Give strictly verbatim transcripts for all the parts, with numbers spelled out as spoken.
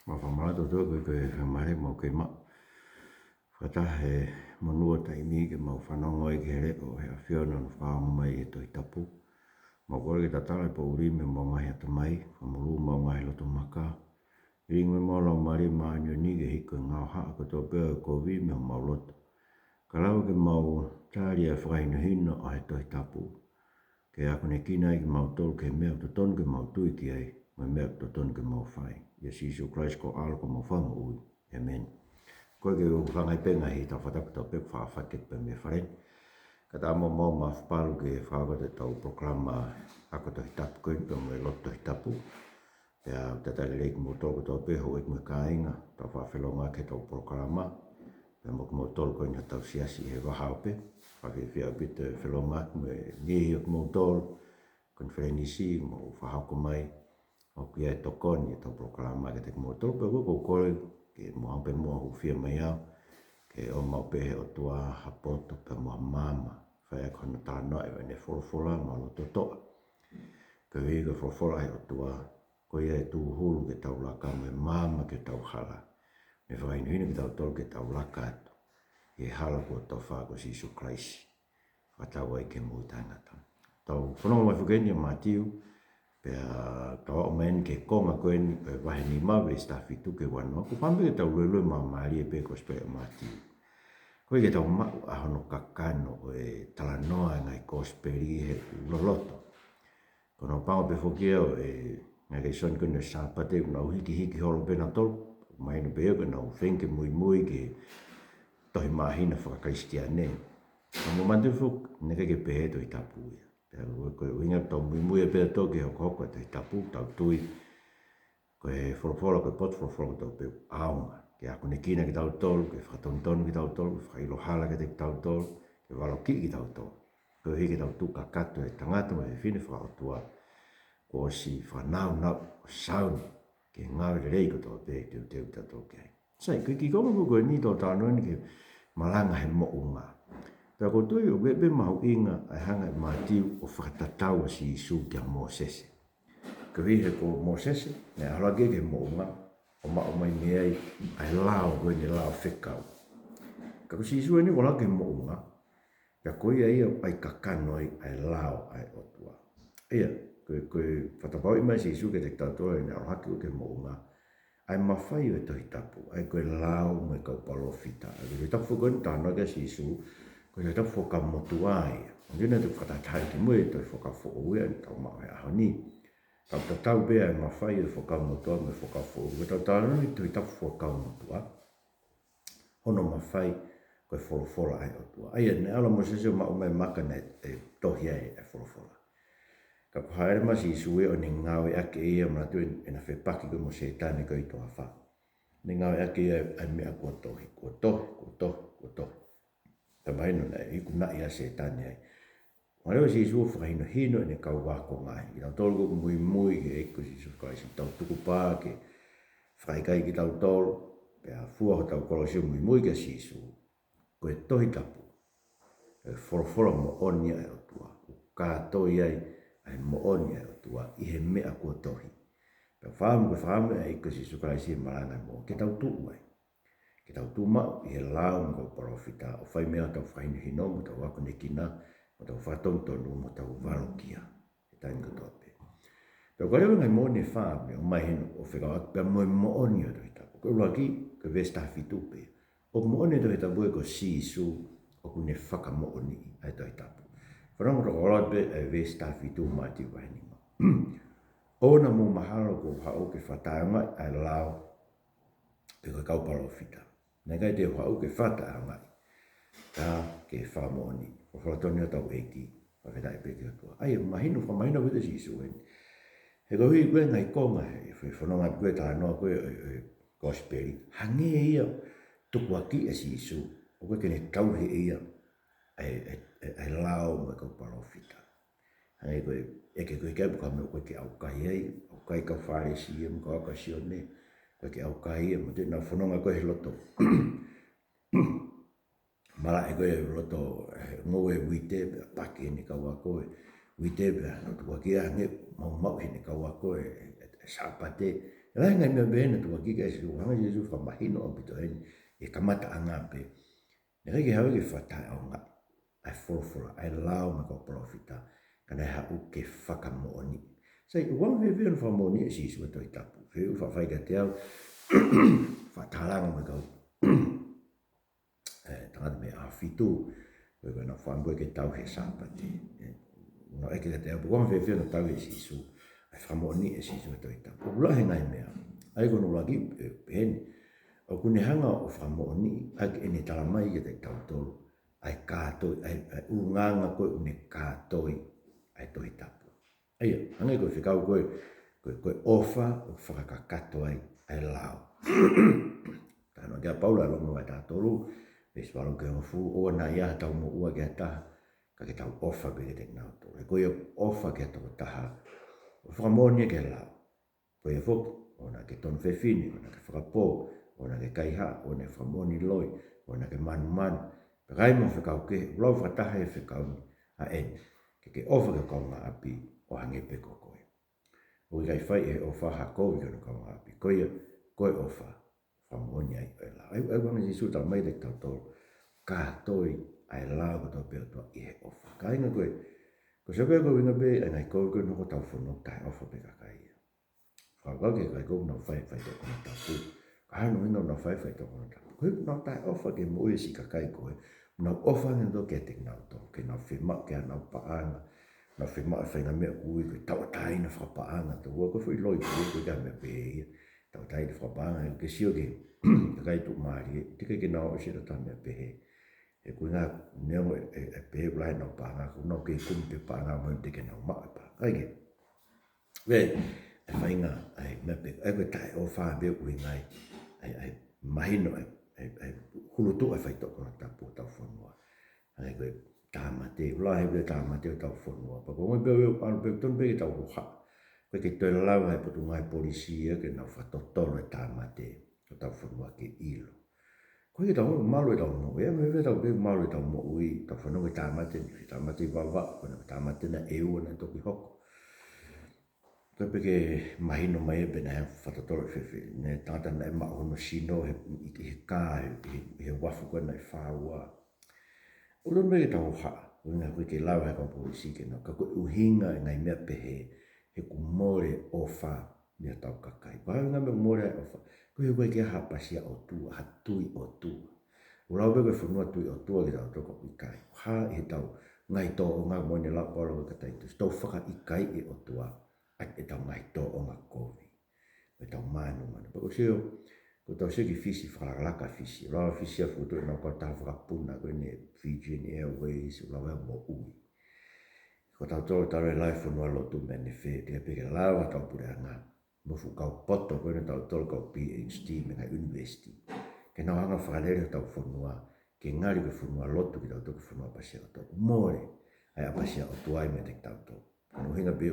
Mau fakamālō atu, ʻOtua, koeʻuhi ko e faingamālie ʻoku mau kei maʻu fakataha he monū ʻo e taimi ke mau fanongo ai ki he leʻo ʻo e ʻAfiona ʻoku fakaongo mai ʻi he Tohi Tapu. Mau kole ke tatala e poʻuli mei homau ngaahi ʻatamai, fakamolū homau ngaahi loto maka. Lilingi mai homau laumālie māʻoniʻoni ke hiki ko e ngaohaʻa kotoa pē ʻo e kovi mei homau loto, ka lava ke mau tali ʻa e fakahinohino ʻo e Tohi Tapu, ke akonekina ai kimautolu ki he meʻa ʻoku totonu ke mau tui ki ai, mo e meʻa ʻoku totonu ke mau fai. ʻIa Sīsū Kalaisi ko ho ʻAlo ko homau Fakamoʻui. ʻĒmeni. Ko e ke u fangai pē ngaahi tau fata kotoa pē ʻoku fakafeʻiloaki pē mei he fale ni. Kae ʻatā muʻa mau mafapalu ke fakaʻosi atu ʻetau polokalama ako Tohi Tapu ko eni pea mo e lotu Tohi Tapu. Pea tataki lelei kimoutolu kotoa pē, houʻeiki mo e kāinga, tau faʻa felōngoaki heʻetau polokalama. Pea mo kimoutolu ko eni hotau siasi he vahaʻa ope. Fakafiefia ʻaupito e felōngoaki mo e niʻihi ʻo kimoutolu, konifelenisi, mou fakahoko mai. ʻOku ʻi ai e tokoni ʻetau polokalama kiate kimoutolu, pea ʻoku ou kole ke mou hanga pē muʻa ʻo hūfia mai au, ke ʻomai pē ʻe he ʻOtua ha poto pea mo ha maama, fai ʻaki hono talanoaʻi ʻo ʻene folofola mo e loto toʻa. Koeʻuhi ko e folofola ʻa e ʻOtua, ko ia e tūhulu ke tau laka mo e maama ke tau hala. Ne fakahinohino kitautolu ke tau laka atu ʻi he hala kuo tofa ko Sīsū Kalaisi, fakatau ai ki he moʻui taʻengata. Tau fanongo mai foki eni ʻia Mātiu, pea tau aʻu mai eni ki he konga ko eni ʻo e vahe nima, veesi taha fitu ki he uanoa. Ko e fakaʻamu ke tau luelue māmālie pē Kosipeli ʻa Mātiu, koeʻuhi ke tau maʻu ʻa hono kakano ʻo e talanoa ʻa e ngaahi Kosipeli he loloto. Ko hono pango pē foki ia ʻo e ngaahi lēsoni ko eni ʻo e Sāpate, ʻoku nau hikihiki holo pē nautolu. Mahino pē ia ko ʻenau feinga ke muimui ki he tohi māhina faka-Kalisitiane. Ka mou manatuʻi foki, naʻe ʻikai ke pehē ʻe he Tohi Tapu ia. Pea ko e, ko e ʻuhinga ʻetau muimui pē ʻo tau ki he hokohoko ʻa e Tohi Tapu, tau tui ko e folofola, ko e potu folofola kotoa pē ʻoku ʻaonga ke akonekina kitautolu, ke fakatonutonu kitautolu, ke fakaʻilo hala kiate kitautolu, ke valokiʻi kitautolu, koeʻuhi ke tau tuʻu kakato ʻi he tangata mo e fefine faka-ʻOtua kuo ʻosi fanongonongo ʻo sauni ki he ngāue lelei kotoa pē ʻoku teuteu kitautolu ki ai. Sai, ko e kiʻi konga ko eni ʻoku tau talanoa eni ki he malanga he moʻunga. Pea ʻoku ou tui ʻoku ʻi ai pē mahuʻinga ʻa e hanga ʻe Mātiu ʻo fakatatau ʻa Sīsū kia Mōsese. Koeʻuhi he ko Mōsese naʻe ʻalu hake ki he moʻunga ʻo maʻu mai mei ai ʻa e lao ko eni, lao fekau. Ka ko Sīsū eni ʻoku ʻalu hake ki he moʻunga, pea ko ia ia ʻoku ʻai kakano ai ʻa e lao ʻa e ʻOtua. ʻIa, ko e, ko e fakatapauʻi mai ʻe Sīsū kiate kitautolu ʻi heʻene ʻalu hake ki he moʻunga, ʻa e mafai ʻo e Tohi Tapu, ʻa ia ko e lao mo e kau palōfita. ʻA ia ko e Tohi Tapu foki eni ʻoku talanoa ki ai ʻa Sīsū, ko e Tohi Tapu Fuakava Motuʻa ia. ʻOku ʻi ai ʻa e Tohi Fakataha Taʻehāmai mo e Tohi Fuakava Foʻou ia ʻoku tau maʻu he ʻaho ni. Ka ʻoku tatau pē ʻa e mafai ʻo e Fuakava Motuʻa mo e Fuakava Foʻou. Ko ʻetau talanoa eni ki he Tohi Tapu Fuakava Motuʻa, hono mafai ko e folofola ʻa e ʻOtua. ʻA ia naʻe ʻalu ʻa Mōsese ʻo maʻu mai e maka naʻe tohi ai e folofola. Ka ko e hāʻele mai ʻa Sīsū ia ʻo ne ngāueʻaki ia, manatuʻi ʻena fepaki ko ē mo Sētane ko ē ʻi he toafa. Ne ngāueʻaki ia ʻa e meʻa kuo tohi, kuo tohi, kuo tohi, kuo tohi. Pea mahino naʻe ikunaʻi ʻa Sētane ai. Pea leva ʻa Sīsū ʻo fakahinohino ʻene kau ākonga, kitautolu ʻoku muimui ki he ʻEiki ko Sīsū Kalaisi, tau tukupā ke fakaʻikaiʻi kitautolu, pea fua hotau kolosi ʻo muimui kia Sīsū. Ko e Tohi Tapu, ʻa e folofola moʻoni ʻa e ʻOtua, ʻoku kātoi ai ʻa e moʻoni ʻa e ʻOtua ʻi he meʻa kuo tohi. Pea fakaʻamu, ko e fakaʻamu ʻa e ʻEiki ko Sīsū Kalaisi he malanga mo ke tau tuʻu ai, ke tau tuʻu maʻu ʻi he lao mo e kau palōfita, ʻo fai mei ai hotau fakahinohino, mo hotau akonekina, mo hotau fakatonutonu, mo hotau valokia he taimi kotoa pē. Pea ʻoku ʻi ai leva e ngaahi moʻoni ʻe fā ʻoku ne ʻomai heni ʻo fekauʻaki pea mo e moʻoni ʻo e Tohi Tapu. Ko e ʻuluaki, ko e veesi taha fitu pē. ʻOku moʻoni e Tohi Tapu he ko Sīsū ʻoku ne fakamoʻoniʻi ʻa e Tohi Tapu. Fanongo tokolahi pē ʻa e veesi taha fitu Mātiu vahe nima. ʻOua naʻa mou mahalo kuo u haʻu ke fakataʻeʻaongaʻi ʻa e lao pe ko e kau palōfita. Naʻe ʻikai te u haʻu ke fakataʻeʻaongaʻi, ka ke fakamoʻoniʻi. Ko e folofola tonu ʻa hotau ʻEiki, fakafetaʻi pē ki he ʻOtua. ʻA ia, mahino, fakamahino ʻaupito ʻe Sīsū eni. He koeʻuhi ko e ngaahi konga he, he fononga ko ē, talanoa ko ē ʻo e, ʻo e Kosipeli, hangē ia ʻoku tukuakiʻi ʻe Sīsū, ʻoku ʻikai ke ne tauhi ʻe ia ʻa e, ʻa e, ʻa e lao mo e kau palōfita. Hangē ko e, ʻeke ko ē ki ai pe ko e hā e meʻa ʻoku ʻikai ke ʻaukai ai, ʻaukai kau Fālesi ia mo e kau ako ʻa Sione, ʻoku ʻikai ke ʻaukai ia, mo e toe ʻenau fononga ko ē he loto malaʻe ko ē he loto, he ngoue uite, pea paki ʻe heʻene kau ako e uite, pea nau tukuakiʻi ia hangē ʻoku maumauʻi ʻe heʻene kau ako e, e, e Sāpate, Lahi e ngaahi meʻa pehē naʻe tukuakiʻi ʻe Sīsū, hanga ʻe Sīsū ʻo fakamahino ʻaupito heni, ʻi he kamataʻanga pē. Naʻe ʻikai ke haʻu ia ke fakataʻeʻaongaʻi ʻa e folofola, ʻa e lao mo e kau palōfita, ka naʻe haʻu ke fakamoʻoniʻi. Sai, ʻoku anga fēfē hono fakamoʻoniʻi ʻe Sīsū e Tohi Tapu? Fehuʻi ʻoku faʻa fai kiate au, faʻa talanoa mo e kau ē, tangata mei he ʻAho Fitu, ko e, ko ʻenau fāmili ke tauhi e Sāpate. Ē, naʻe ʻeke kiate au pe ʻoku anga fēfē hono tauhi ʻe Sīsū, ʻa e fakamoʻoniʻi ʻe Sīsū e Tohi Tapu. ʻOku lahi e ngaahi meʻa. ʻA ia ko hono ʻuluaki, ē, pehē ni, ʻoku ne hanga ʻo fakamoʻoniʻi ʻaki ʻene talamai kiate kitautolu ʻa e kātoi, ʻa e, ʻa e ʻulungaanga ko ē ʻoku ne kātoi ʻa e Tohi Tapu. ʻA ia, hangē ko e fekau ko ē, ko e, ko e ʻofa ʻoku fakakakato ai ʻa e lao. Talanoa ki ai ʻa Paula ʻi Loma vahe taha tolu, veesi valu ki he hongofulu, ʻoua naʻa ʻi ai haʻatau moʻua ki ha taha, ka ke tau ʻofa pē kiate kinautolu. He ko ia ʻoku ʻofa ki ha tokotaha, ʻoku fakamoʻoni ia ki he lao. Ko ia foki, ʻoua naʻa ke tonu fefine, ʻoua naʻa ke fakapō, ʻoua naʻa ke kaihaʻa, ʻoua naʻa ke fakamoʻoni loi, ʻoua naʻa ke manumanu. Pea ʻi ai mo e fekau kehe, ʻoku lau fakataha e fekau ni, ʻa eni, ke ke ʻofa ki ho kaungāʻapi ʻo hangē pē ko koe. ʻOku ʻikai fai ʻe he ʻofa ha kovi ki hono kaungāʻapi. Ko ia, ko e ʻofa, fakamoʻoni ai ʻa e lao. ʻA ia, ʻa ia ʻoku hanga ʻe Sīsū ʻo talamai kiate kitautolu, kātoi ʻa e lao kotoa pē ʻa e ʻOtua ʻi he ʻofa. Kāinga ko ē, ko e sio pē ko e ʻuhinga pē ʻa e ngaahi kovi ko ē ʻoku hoko ʻi hotau fonua, taʻeʻofa pē e kakai ia. Fakakaukau ki he kakai ko ē ʻoku nau fai e faitoʻo konatapu. Ko e hā hono ʻuhinga ʻoku nau fai e faitoʻo konatapu? Ko e ʻuhinga ʻoku nau taʻeʻofa ki he moʻui ʻa e siʻi kakai ko ē. Nau ʻofa ange ʻo kiate kinautolu, ke nau fiemaʻu ke ʻi ai haʻanau paʻanga, nau fiemaʻu e faʻahinga meʻa ʻoku ui ko e tauʻatāina fakapaʻanga. Tau ua ko e foʻi loi ko ē, ko e ʻikai ha meʻa pehē ia. Tauʻatāina fakapaʻanga, ke sio ki he kakai tuʻumālie, teʻeki ke nau ʻosi ʻilo ha meʻa pehē. He ko e ʻuhinga neongo e, e, e pehē ʻoku lahi ʻenau paʻanga, ka ʻoku nau kei kumi pē paʻanga mo e teʻeki ke nau maʻu e paʻanga. ʻA ia ke, ʻa e, e faʻahinga, ʻa e meʻa pē, ʻa ia ko e taʻeʻofa pē ʻoku ʻuhinga ai, ʻa e, ʻa e mahino, ʻa e, ʻa e, ʻa e hulutuʻa e faitoʻo konatapu ʻi hotau fonua. ʻA ia ko e tāmate, ʻoku lahi pē e tāmate ʻi hotau fonua. Pea ko e ongo pē ʻoku ʻalu pē, tonu pē ke tau hohaʻa. ʻOku ʻikai ke toe lava ʻe he potungāue polisi ia ke nau fakatotolo e tāmate ʻi hotau fonua ke ʻilo. Ko e ke tau malu ʻetau moʻui, ʻa ia mei fē tau pē malu ʻetau moʻui, tau fanongo ki he tāmate ni, ki he tāmate ʻi Vavaʻu, ko ʻena ko e tāmate naʻe ua naʻe toki hoko. Ko e pē ke mahino mai ia pe naʻe fakatotolo fēfē, naʻe tangata naʻe maʻu hono sino he, ʻi he kā, he, he, he uafu ko ē naʻe fāua. ʻOku tonu pē ke tau hohaʻa, ʻuhinga ʻoku ʻikai ke lava ʻe he kau polisi ke nau, ka ko e ʻuhinga e ngaahi meʻa pehē, he ʻoku mole ʻofa mei hotau kakai. Ko e hā e ʻuhinga ʻoku mole ai ʻofa? Ko e ʻikai ke ʻi ai ha ʻapasia ʻOtua, ha tui ʻOtua. ʻOku lau pē ko e fonua tui ʻOtua kitautolu ka ʻoku ʻikai. Hā ʻi heʻetau ngaahi tōʻonga, mo ʻene lau Paula ki he kakai Taito, tau fakaʻikaiʻi e ʻOtua ʻaki ʻetau ngaahi tōʻonga kovi, mo ʻetau manumanu. Pea ko e sio, ko ʻetau sio ki Fisi, fakalakalaka Fisi. Lau Fisi ʻa e futu ʻenau kautaha fakapuna ko eni, Fijian Airways, ʻoku lava ʻo moʻui. Ko tautolu talu e lau e fonua lotu mei ʻanefē, teʻeki pē ke lava hotau puleʻanga mo e fuʻu kau poto ko eni, tautolu kau PhD mei he ngaahi university, ke nau hanga ʻo fakalele hotau fonua ke ngali ko e fonua lotu kitautolu, ko e fonua ʻapasia ʻOtua. Mole ʻa e ʻapasia ʻOtua ia meiate kitautolu. Ko hono ʻuhinga pē,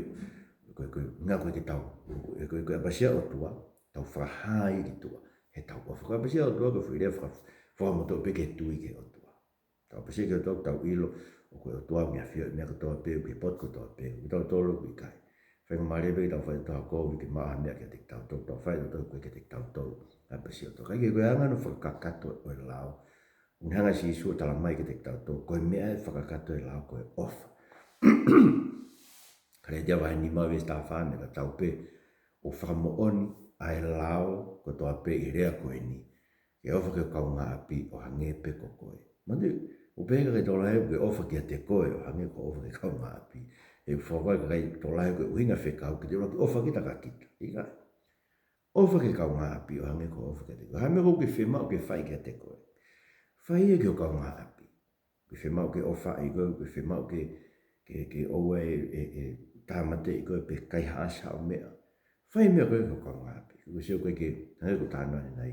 ko e, ko e, ʻuhinga ko e ke tau, ko e, ko e, ko e ʻapasia ʻOtua, tau fakahā ia ki tuʻa heʻetau ʻofa. Ko e ʻapasia ʻOtua ko e foʻi lea faka-, fakamotuʻa pē ki he tui ki he ʻOtua. Tau ʻapasia ki he ʻOtua, tau ʻilo ʻoku ʻi he ʻOtua ʻene ʻafioʻi e meʻa kotoa pē, ki he potu kotoa pē, kitautolu ʻoku ʻikai. Faingamālie pē ke tau fai ʻetau kovi ke maʻu ha meʻa kiate kitautolu, tau fai ʻetau kovi kiate kitautolu, ʻapasia ʻOtua. Ka ʻi he ko e anga hono fakakakato ʻo e lao, ʻoku ne hanga ʻe Sīsū ʻo talamai kiate kitautolu, ko e meʻa ʻe fakakakato e lao ko e ʻofa. Kalētia vahe nima veesi taha fā, meʻa tatau pē, ʻo fakamoʻoni ʻa e lao kotoa pē ʻi he lea ko eni, ke ʻofa ki ho kaungāʻapi ʻo hangē pē ko koe. Manatuʻi, ʻoku pehē ʻe he kakai tokolahi, ke ʻofa kiate koe ʻo hangē ko hoʻo ʻofa ki ho kaungāʻapi. He ʻoku fakakaukau e kakai tokolahi ko e ʻuhinga e fekau ke te ʻuluaki ʻofa kita kia kita. ʻIkai. ʻOfa ki ho kaungāʻapi ʻo hangē ko hoʻo ʻofa kiate koe. Hā e meʻa ʻoku ke fiemaʻu ke fai kiate koe? Fai ia ki ho kaungāʻapi. ʻOku ke fiemaʻu ke ʻofaʻi koe, ʻoku ke fiemaʻu ke, ke, ke ʻoua ʻe, ʻe, ʻe tāmateʻi koe, pe kaihaʻasi haʻo meʻa. Fai e meʻa ko ē ki ho kaungāʻapi. Ko e sio ko ē ke, hangē ko e talanoa ʻanenai,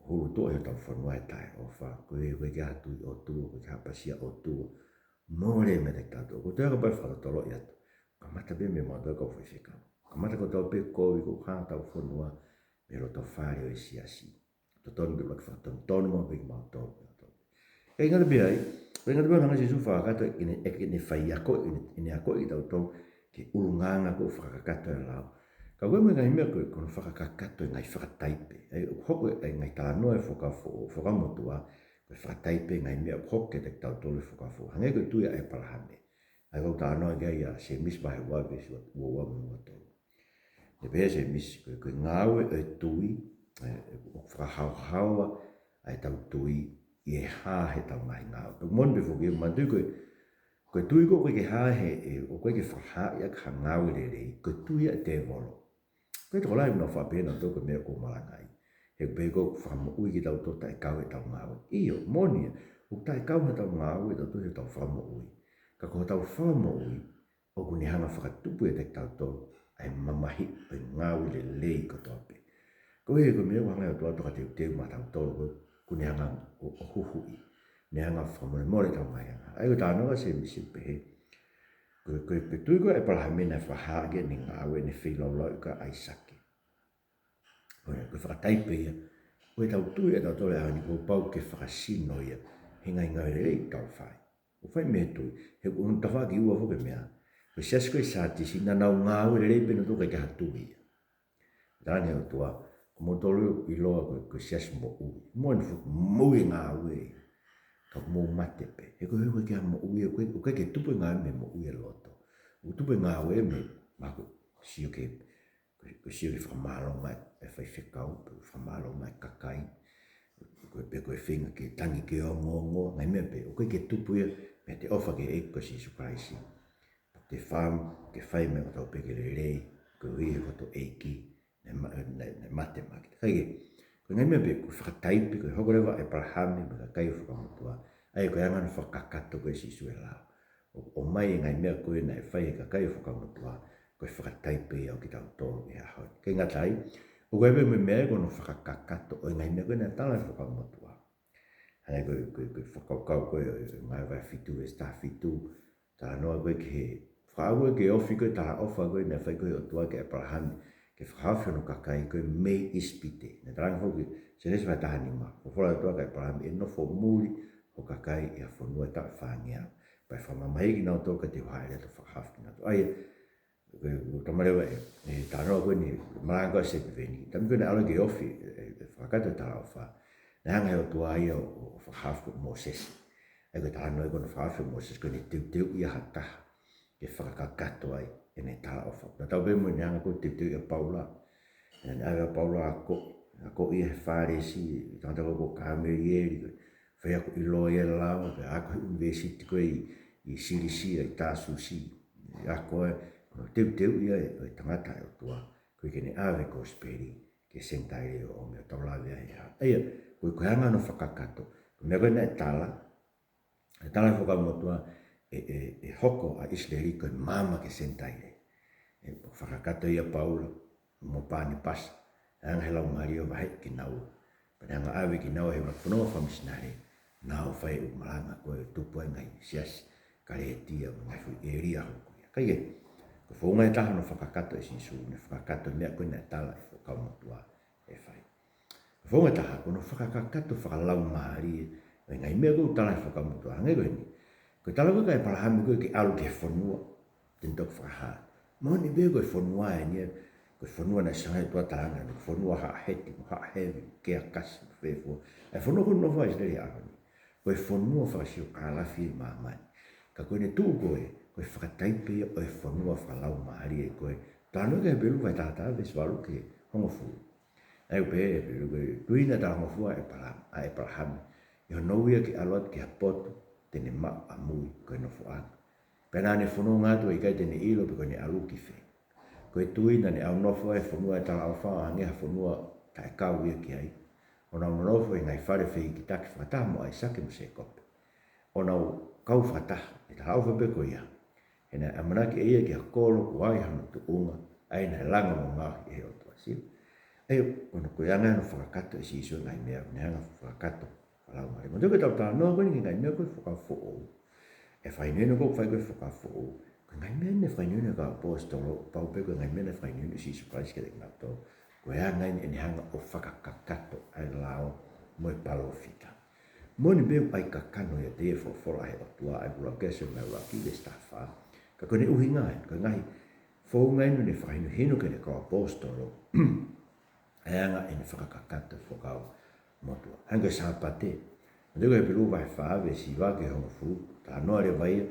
ʻoku hulutuʻa ʻi hotau fonua e taʻeʻofa, ko e, ko e ʻikai ke ʻi ai ha tui ʻOtua, ko e ʻikai ke ʻi ai ha ʻapasia ʻOtua. Mole meiate kitautolu. Ko e toe ʻoku pau ke fakatotoloʻi atu. Kamata pē meiate kimautolu kau faifekau. Kamata kotoa pē kovi ʻoku hā ʻi hotau fonua mei he loto fale ʻo e siasi. Totonu ke ʻuluaki fakatonutonu maʻu pē kimautolu. Kae ʻikai ngata pē ai, kae ʻikai ngata pē ai, hanga ʻe Sīsū ʻo fakakakato ʻene, ʻene fai ako, ʻene, ʻene akoʻi kitautolu ki he ʻulungaanga ʻoku fakakakato e lao. Ka ko e meʻa, ngaahi meʻa ko ē, ko hono fakakakato e ngaahi fakataipe. ʻA ia, ʻoku hoko e ngaahi talanoa e Fuakava Foʻou, Fuakava Motuʻa, ko e fakataipe e ngaahi meʻa ʻoku hoko kiate kitautolu he Fuakava Foʻou. Hangē ko e tui ʻa ʻĒpalahame. ʻA ia ʻoku talanoa ki ai ʻa Sēmisi vahe ua veesi ua ua mo e ua tolu. Ne pehē ʻe Sēmisi, ko e, ko e ngāue ʻo e tui, ē, ʻoku fakahaohaoa ʻa ʻetau tui ʻi he hā heʻetau ngaahi ngāue. Pea moʻoni pē foki, manatuʻi ko e, ko e tui ko ē ʻoku ʻikai ke hā he, ē, ʻoku ʻikai ke fakahā ia ki ha ngāue lelei, ko e tui ia ʻa e tēvolo. Ko e tokolahi ʻoku nau faʻa pehē nautolu ko e meʻa ʻoku ou malangaʻi, he ʻoku pehē ʻoku fakamoʻui kitautolu taʻekau heʻetau ngāue. ʻIo, moʻoni ia, ʻoku taʻekau heʻetau ngaahi ngāue ʻa tautolu heʻetau fakamoʻui. Ka ko hotau fakamoʻui, ʻoku ne hanga ʻo fakatupu ʻiate kitautolu ʻa e mamahi ʻo e ngāue lelei kotoa pē. Ko e, ko e meʻa ʻoku hanga ʻe he ʻOtua ʻo tokateuteu maʻatautolu, ʻoku ne hanga ʻo, ʻo huhuʻi, ne hanga ʻo fakamolemole ʻetau ngaahi angahala. ʻA ia ko e talanoa ʻa Sēmisi ʻoku pehē, ko e, ko e, ko e tui ko ē ʻa ʻĒpalahame naʻe fakahā ʻaki ʻene ngāue, ʻene feilaulau kia ʻAisake. Ko e, ko e fakataipe ia ʻo ʻetau tui ʻatautolu he ʻaho ni, kuo pau ke fakasino ia he ngaahi ngāue lelei ʻoku tau fai. ʻOku fai mei he tui. He ʻoku tafoki ua foki e meʻa. Ko e siasi ko ē ʻi Sātisi, naʻa nau ngāue lelei pē nautolu ka ʻikai ha tui ia. Talaange ʻe he ʻOtua, ko moutolu ʻoku ʻiloa ko e, ko e siasi moʻui. Moʻoni, fuʻu moʻui e ngāue. Ka mou mate pē. He ko e, he ko e ʻikai ha moʻui, ʻoku ʻikai, ʻoku ʻikai ke tupu e ngāue mei he moʻui ʻa e loto. ʻOku tupu e ngāue mei he, mahalo ko e sio ki he, ko e, ko e sio ki he fakamālō mai e faifekau, pe ko e fakamālō mai e kakai, ko e, pe ko e feinga ke tangi ki he ongoongo, ngaahi meʻa pehē, ʻoku ʻikai ke tupu ia meiate ʻofa ki he ʻEiki ko Sīsū Kalaisi. Te fam, ke fai meʻa kotoa pē ke lelei, koeʻuhi ko hotau ʻEiki naʻe ma-, naʻe, naʻe mate maʻa kita. Ka ʻi he, ko e ngaahi meʻa pehē, ko e fakataipe, ko e hoko leva ʻa ʻĒpalahame mo e kakai ʻo e Fuakava Motuʻa, ʻa ia ko e anga hono fakakakato ko ē ʻe Sīsū e lao. ʻO, ʻomai e ngaahi meʻa ko ē naʻe fai ʻe he kakai ʻo e Fuakava Motuʻa, ko e fakataipe ia ʻo kitautolu he ʻaho ni. ʻIkai ngata ai, ʻoku ʻi ai pē mo e meʻa ia ko hono fakakakato ʻo e ngaahi meʻa ko ē naʻe tala ʻe he Fuakava Motuʻa. Hangē ko e, ko e, ko e fakakaukau ko ē ʻo e Ngāue vahe fitu veesi taha fitu, talanoa ko ē ki he fakaʻau ko ē ke ofi ko ē e talaʻofa ko ē naʻe fai ko ē ʻe he ʻOtua kia ʻĒpalahame, ke fakahaofi hono kakai ko ē mei ʻIsipite. Naʻe talaange foki ʻe Sēnesi vahe taha nima, folofola ʻa e ʻOtua kia ʻĒpalahame, ʻe nofo muli ho kakai ʻi ha fonua ʻe taʻu ʻe fāngeau, pea ʻe fakamamahiʻi kinautolu kiate au, ʻe haʻele atu ʻo fakahaofi kinautolu. ʻA ia, ko e, ko e talamai leva ʻe, ʻe he talanoa ko eni, malanga ko ē ʻa Sepiveni, taimi ko ē naʻe ʻalu ai ke ofi, ʻe, ʻe, ʻe fakakakato e talaʻofa, naʻe hanga ʻe he ʻOtua ia ʻo, ʻo, ʻo fakahaofi ʻa Mōsese. ʻA ia ko e talanoa ko ē hono fakahaofi ʻo Mōsese ko ʻene teuteuʻi ʻa ha taha ke fakakakato ai ʻene talaʻofa. Tatau pē mo ʻene hanga ko ē ʻo teuteuʻi ʻa Paula. Naʻe ʻave ʻa Paula ʻo akoʻi, akoʻi ia ʻe he Fālesi, tangata ko ē ko Kamelieli, ko e faiako ʻiloa ia ʻo e lao, pea ako he ʻunivēsiti ko ē ʻi, ʻi Silisia, ʻi Tāsusi. Ako ai, ko hono teuteuʻi ia ʻo e tangata ʻa e ʻOtua, koeʻuhi ke ne ʻave e kosipeli ki he Senitaile ʻo ʻomi ʻo tau lave ai ʻi he ʻaho. ʻA ia, ko e, ko e anga hono fakakakato. Ko e meʻa ko ē naʻe tala, ʻe tala ʻe he Fuakava Motuʻa ʻe, ʻe, ʻe hoko ʻa ʻIsileli ko e maama ki he Senitaile. ʻE fakakakato ia ʻa Paula mo Panepasa, ʻe hanga ʻe he Laumālie ʻo vaheʻi kinaua. Pea ne hanga ʻo ʻave kinaua he ʻenau fononga fakamisinale, nau fai e ʻū malanga ko ē ʻo tupu ai e ngaahi siasi Kalētia mo e ngaahi foʻi ʻēlia hoko ia. Ka ʻi he, ko e founga ʻe taha hono fakakakato ʻe Sīsū, naʻe fakakakato e meʻa ko ē naʻe tala ʻe he Fuakava Motuʻa ʻe fai. Founga ʻe taha, ko hono fakakakato fakalaumālie ʻo e ngaahi meʻa ko ē ʻoku tala ʻe he Fuakava Motuʻa, hangē ko eni. Ko e tala ko ē kia ʻĒpalahame ko ē ke ʻalu ki he fonua te ne toki fakahā. Moʻoni pē ko e fonua eni ia, ko e fonua naʻe ʻosi hanga ʻe he ʻOtua ʻo talaange, ko e fonua haʻa Heti, mo haʻa Hevi, kea kasi, mo fēfua. ʻA e fonua ko ē ʻoku nofo ai ʻa ʻIsileli he ʻaho ni, ko e fonua fakasiokālafi ʻi māmani. Ka ko ʻene tuʻu ko ē, ko e fakataipe ia ʻo e fonua fakalaumālie ko ē. Talanoa ki ai ʻa Hepelū vahe taha taha veesi valu ki he hongofulu. ʻA ia ʻoku pehē ʻe Hepelū, ko e tui naʻe talangofua ʻe ʻĒpala-, ʻa ʻĒpalahame, ʻi hono ui ia ke ʻalu atu ki ha potu te ne maʻu ʻamui ko e nofoʻanga. Pea naʻa ne fononga atu ʻo ʻikai te ne ʻilo pe ko ʻene ʻalu ki fē. Ko e tui naʻa ne ʻaunofo ai he fonua ʻo e talaʻofa ʻo hangē ha fonua taʻekau ia ki ai, ʻo nau nonofo ʻi he ngaahi fale fehikitaki fakataha mo ʻAisake mo Sēkope, ʻo nau kau fakataha ʻi he talaʻofa pē ko ia. He naʻe ʻamanaki ʻe ia ki ha kolo kuo ʻi ai hano tuʻunga, ʻa ia naʻe langa mo ngaohi ʻe he ʻOtua. Sio? ʻA ia, ko hono, ko e anga ia hono fakakakato ʻe Sīsū e ngaahi meʻa, ne hanga ʻo fakakakato fakalaumālie. Manatuʻi ko ʻetau talanoa ko eni ki he ngaahi meʻa ko ē Fuakava Foʻou. ʻA e fakahinohino ko ē ʻoku fai ko ē he Fuakava Foʻou, ko e ngaahi meʻa naʻe fakahinohino ʻe he kau ʻaposetolo, pau pē ko e ngaahi meʻa naʻe fakahinohino ʻe Sīsū Kalaisi kiate kinautolu. Ko e anga ia ʻene hanga ʻo fakakakato ʻa e lao mo e palōfita. Moʻoni pē ʻoku ʻi ai e kakano ʻiate ia e folofola ʻa e ʻOtua, ʻa ia ʻoku lau ki ai ʻa Sione vahe ʻuluaki veesi taha fā. Ka ko ʻene ʻuhinga ē, ko e ngaahi founga ʻeni ʻene fakahinohino ki heʻene kau ʻaposetolo ʻa e anga ʻene fakakakato e Fuakava Motuʻa. Hangē ko e Sāpate, ʻoku ʻi he Hepelū vahe fā veesi hiva ki he hongofulu, talanoa leva ia,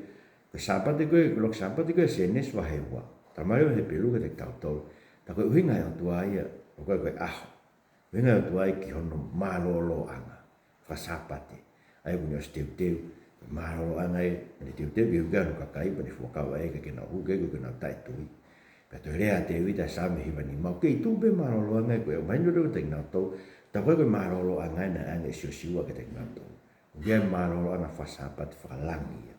ko e Sāpate ko ē, ko e ʻuluaki Sāpate ko ē ʻa Sēnesi vahe ua. Talamai leva ʻe he Hepelū kiate kitautolu, tā ko e ʻuhinga ʻa e ʻOtua ia, ʻoku ʻikai ko e ʻaho. ʻUhinga ʻa e ʻOtua ia ki hono mālōlōʻanga faka-Sāpate. ʻA ia ʻoku ne ʻosi teuteu, mālōlōʻanga ē, ʻene teuteu ke uke hono kakai, pea ne fuakava ʻe ia ke nau hū, ʻikai ko ke nau taʻetui. Pea toe lea ʻa Tēvita ʻi he Saame hiva nima, ʻoku kei tuʻu pē mālōlōʻanga ē, ko e ʻomai ʻo kiate kinautolu, tā ko ē ko e mālōlōʻanga ē naʻe ʻoange ʻe Siosiua kiate kinautolu. ʻOku ʻi ai e mālōlōʻanga faka-Sāpate fakalangi ia.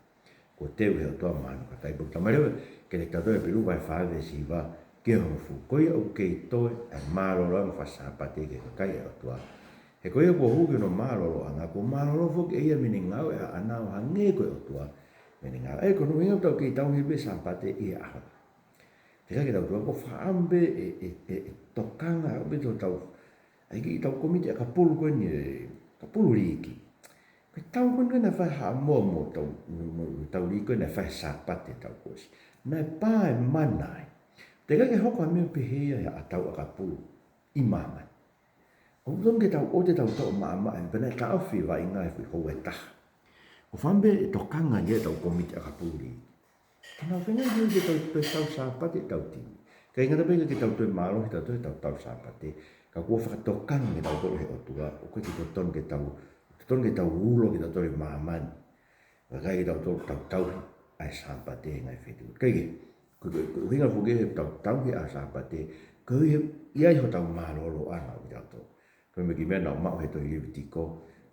Kuo teu ʻe he ʻOtua maʻa hono kakai. Pea talamai leva kiate kitautolu ʻe he Hepelū vahe fā veesi hiva ki he hongofulu, ko ia ʻoku kei toe ʻa e mālōlōʻanga faka-Sāpate ki he kakai ʻa e ʻOtua. He ko ia kuo hū ki hono mālōlōʻanga, kuo mālōlō foki ʻe ia mei heʻene ngāue ʻaʻana ʻo hangē ko e ʻOtua mei heʻene ngāue. ʻA ia ko hono ʻuhinga ʻoku tau kei tauhi pē Sāpate ʻi he ʻaho. Teʻeki ke tau tuʻu, ʻoku ou fakaʻamu pē ʻe, ʻe, ʻe, ʻe tokanga pē hotau, ʻa e kiʻi tau kōmiti ʻakapulu ko eni, ʻakapulu liiki. Ko e tau ko eni naʻe fai ʻe Haʻamoa mo hotau, mo, mo hotau liiki ko ē naʻe fai he Sāpate taʻu kuo ʻosi. Naʻe pā e mana ai. Teʻeki ke hoko ha meʻa pehē ia he ʻa e tau ʻakapulu ʻi māmani. ʻOku totonu ke tau ʻoua te tau toʻo maʻamaʻa, pea naʻe taʻofi e vaʻinga ʻe he foʻi houa ʻe taha. ʻOku ou fakaʻamu pē ʻe tokanga ia ʻetau kōmiti ʻakapulu liiki ke nau feinga ke ʻoua te tau toe tau Sāpate ʻetau timi. ʻIkai ngata pē ʻikai ke tau toe mālohi tautolu he tau tau Sāpate, ka kuo fakatokanga kitautolu ʻe he ʻOtua, ʻoku ʻikai ke totonu ke tau, totonu ke tau ulo kitautolu ʻi māmani. Ka ʻikai ke tau tau, tau tauhi ʻa e Sāpate he ngaahi feituʻu. ʻIkai ke, ko, ko, ko e ʻuhinga foki ʻetau tauhi ʻa e Sāpate, koeʻuhi he ʻi ai hotau mālōlōʻanga ʻo kitautolu. Ko e meʻa ki he meʻa naʻa ku maʻu he tohi Levitiko,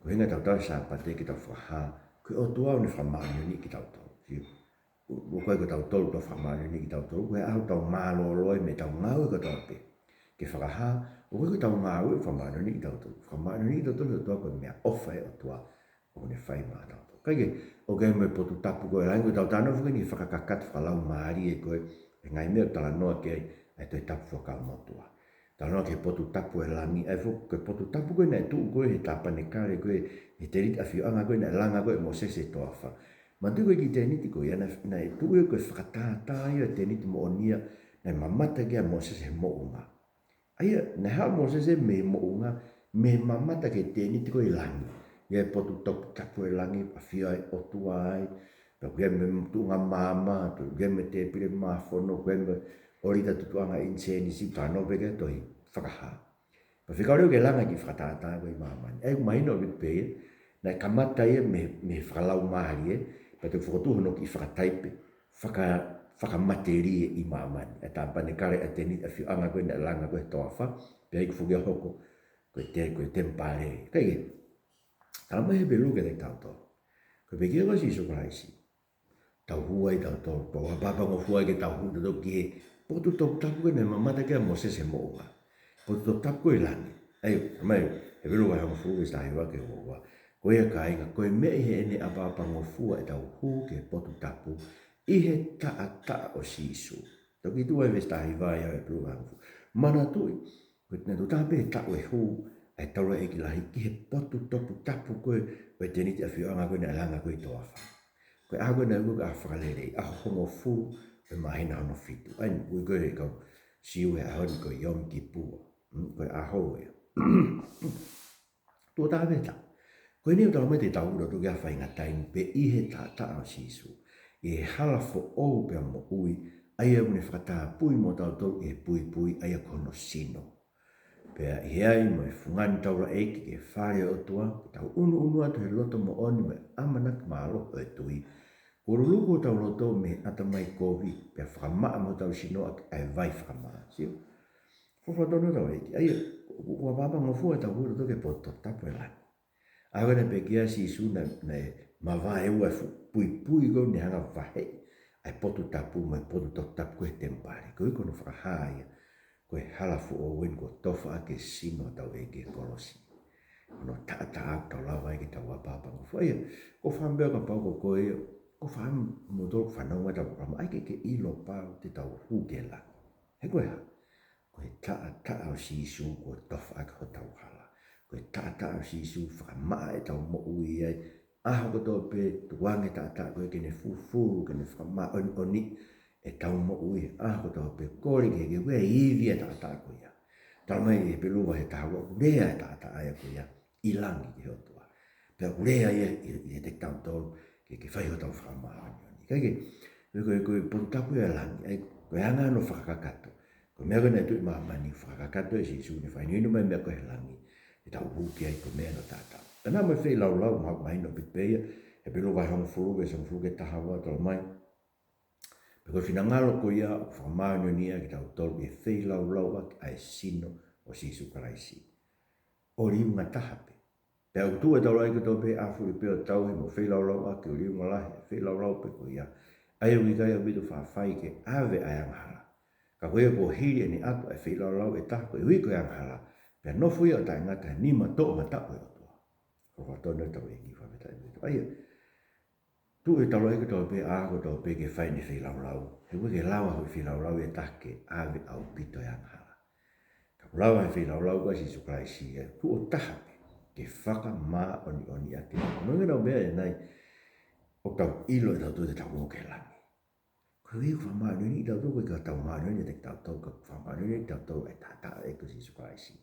ko e ʻuhinga ʻetau tauhi e Sāpate ke tau fakahā ko e ʻOtua ʻoku ne fakamāʻoniʻoniʻi kitautolu. Sio? ʻOku ʻikai ko tautolu ʻoku tau fakamāʻoniʻoniʻi kitautolu, ko e ʻaho ʻoku tau mālōlō ai mei heʻetau ngāue kotoa pē. Ke fakahā, ʻoku ʻikai ko ʻetau ngāue ʻoku fakamāʻoniʻoniʻi kitautolu. Fakamāʻoniʻoniʻi kitautolu ʻe he ʻOtua ko e meʻaʻofa ʻa e ʻOtua ʻoku ne fai maʻatautolu. Kae kehe, ʻoku ʻi ai mo e potu tapu ko ē ʻo e langi, ʻoku tau talanoa foki ʻeni ki he fakakakato fakalaumālie ko ē, ʻa e ngaahi meʻa ʻoku talanoa ki ai ʻa e Tohi Tapu Fuakava Motuʻa. Talanoa ki he potu tapu ʻo e langi, ʻa ia foki ko e potu tapu ko ē naʻe tuʻu ko ē he tāpanekale ko ē, he tēniti ʻafioʻanga ko ē naʻe langa ko ē ʻe Mōsese he toafa. Manatuʻi ko e kiʻi tēniti ko ia naʻe, naʻe tuʻu ia ko e fakatātā ia ʻo e tēniti moʻoni ia naʻe mamata ki ai ʻa Mōsese he moʻunga. ʻA ia, naʻe haʻu ʻa Mōsese mei he moʻunga, mei he mamata ki he tēniti ko ē ʻi langi. ʻI ai e potu tapu, tapu ʻo e langi, ʻafio ai e ʻOtua ai, pea ʻoku ʻi ai mo e tuʻunga maama, ʻoku ʻi ai mo e tēpile māfono, ʻoku ʻi ai mo e ʻōlita tutuʻanga ʻinisēnisi, talanoa pē ki ai e tohi Fakahā. Pea fekau leva ke langa e kiʻi fakatātā ko ē ʻi māmani. ʻA ia ʻoku mahino ʻaupito pē ia, naʻe kamata ia mei, mei he fakalaumālie, pea toe fokotuʻu hono kiʻi fakataipe, faka-, fakamatelie ʻi māmani. ʻA e tāpanekale, ʻa e tēniti ʻafioʻanga ko ē naʻe langa ko ē he toafa, pea iku foki ia ʻo hoko ko e te-, ko e temipale. Kae kehe, talamai ʻe he Hepelū kiate kitautolu, ko e pekia ko ē ʻo Sīsū Kalaisi, tau hū ai tautolu, tau ʻapaʻapangofua ai ke tau hū tautolu ki he potu toputapu ko ē naʻe mamata ki ai ʻa Mōsese he moʻunga. Potu toputapu ko ē ʻi langi. ʻA ia, talamai ʻe he Hepelū vahe hongofulu veesi taha hiva ki he ua ua, ko ia kāinga, ko e meʻa ʻi heʻene ʻapaʻapangofua ʻetau hū ki he potu tapu, ʻi he taʻataʻa ʻo Sīsū. Tau kiʻi tuʻu ai veesi taha hiva ia ʻo e Hepelū vahe hongofulu. Manatuʻi, ko e naʻe tuʻo taha pē he taʻu ʻe hū ʻa e taulaʻeiki lahi ki he potu toputapu ko ē ʻo e tēniti ʻafioʻanga ko ē naʻe langa ko ē he toafa. Ko e ʻaho ko ē naʻe ui ko e ʻaho fakalelei, ʻaho hongofulu ʻo e māhina hono fitu. ʻA ia ʻoku ui ko ē ʻe he kau Siu e ʻaho ni ko e Yom Kippur. Mm, ko e ʻaho ia. Tuʻo taha pē he taʻu. Ko eni ʻoku talamai te tau hū tautolu ki ai ha faʻahinga taimi pē ʻi he taʻataʻa ʻo Sīsū, ʻi he hala foʻou pea moʻui, ʻa ia ʻoku ne fakatapui mo tautolu ʻi he puipui, ʻa ia ko hono sino. Pea ʻi he ʻai mo e fungani taulaʻeiki ki he fale ʻo e ʻOtua, ke tau ʻunuʻunu atu he loto moʻoni mo e ʻamanaki mālohi ʻo e tui, kuo luluku hotau loto mei he ʻatamai kovi, pea fakamaʻa mo hotau sino ʻaki ʻa e vai fakamā. Sio? Fakatonutonu taulaʻeiki. ʻA ia, ʻoku, ʻoku ʻapaʻapangofua ʻetau hū tautolu ki he potu toputapu ʻi langi. ʻA ia ko e naʻe pekia ai ʻa Sīsū naʻe, naʻe mavaeua e fuʻu puipui ko ē naʻe hanga ʻo vaheʻi ʻa e potu tapu mo e potu toputapu ko ē he temipale. Koeʻuhi ko hono fakahā ia ko e hala foʻou eni kuo tofa ʻaki e sino hotau ʻEiki he kolosi. Ko hono taʻataʻa ʻoku tau lava ai ke tau ʻapaʻapangofua. ʻA ia, ʻoku ou fakaʻamu pē au kapau ko koe ia, ʻoku ou fakaʻamu kimoutolu ʻoku fanongo mai ki heʻetau polokalama, ʻai ke ke ʻilo pau te tau hū ki langi. He ko e hā? Ko e taʻataʻa ʻo Sīsū kuo tofa ʻaki hotau hala. Ko e taʻataʻa ʻo Sīsū fakamaʻa ʻetau moʻui ai. ʻAho kotoa pē, tukuange e taʻataʻa ko ē ke ne fulufulu, ke ne fakamāʻoniʻoniʻi ʻetau moʻui he ʻaho kotoa pē, kole ke ke ʻoua ʻe ivi ʻa e taʻataʻa ko ia. Talamai ʻe Hepelū vahe taha ua, ʻoku lea ʻa e taʻataʻa ia ko ia ʻi langi ki he ʻOtua. Pea ʻoku lea ia ʻi, ʻiate kitautolu ke, ke fai hotau fakamāʻoniʻoni. Kae kehe, ko e, ko e, ko e potu tapu ia ʻa langi, ʻa ia ko e anga hono fakakakato. Ko e meʻa ko ē naʻe tuʻu ʻi māmani, fakakakato ʻe Sīsū, ne fakahinohino mai e meʻa ko ē he langi, ʻetau hū ki ai ko e meʻa hono taʻataʻa. Pea naʻa mo e feilaulau, mahalo mahino pē ia, Hepelū vahe hongofulu, veesi hongofulu ki he taha ua, talamai: Pea ko e finangalo ko ia ʻoku fakamāʻoniʻoniʻi ai kitautolu ʻi he feilaulau ʻaki ʻa e sino ʻo Sīsū Kalaisi, ʻo liunga taha pē. Pea ʻoku tuʻu e taulaʻeiki kotoa pē ʻi he ʻaho fulipē ʻo tauhi mo feilaulau ʻaki ʻo liunga lahi ʻa e feilaulau pē ko ia, ʻa ia ʻoku ʻikai ʻaupito faʻa fai ke ʻave ʻa e angahala. Ka ko ia kuo hili ʻene ʻatu ʻa e feilaulau ʻe taha koeʻuhi ko e angahala, pea nofo ia ʻo taʻengata he nima toʻomataʻu ʻo e ʻOtua. Ko e folofola tonu ʻa e taulaʻeiki, fakafetaʻi ki he ʻOtua. ʻA ia, tuʻu e taulaʻeiki kotoa pē ʻi he ʻaho kotoa pē ke fai ʻene feilaulau. He ʻoku ʻikai ke lava hoʻo feilaulau ʻe taha ke ʻave ʻaupito e angahala. Ka ʻoku lava e feilaulau ko ia ʻa Sīsū Kalaisi ia, tuʻo taha pē, ke fakamāʻoniʻoniʻaki. Ko e ʻuhinga ʻo e meʻa ʻanenai, ʻoku tau ʻilo ʻe tautolu te tau ō ki langi. Ko e ʻuhi ʻoku fakamāʻoniʻoniʻi kitautolu, ʻoku ʻikai ke tau māʻoniʻoniʻi ʻe tautolu, ka ʻoku fakamāʻoniʻoniʻi kitautolu ʻe he taʻataʻa ko Sīsū Kalaisi.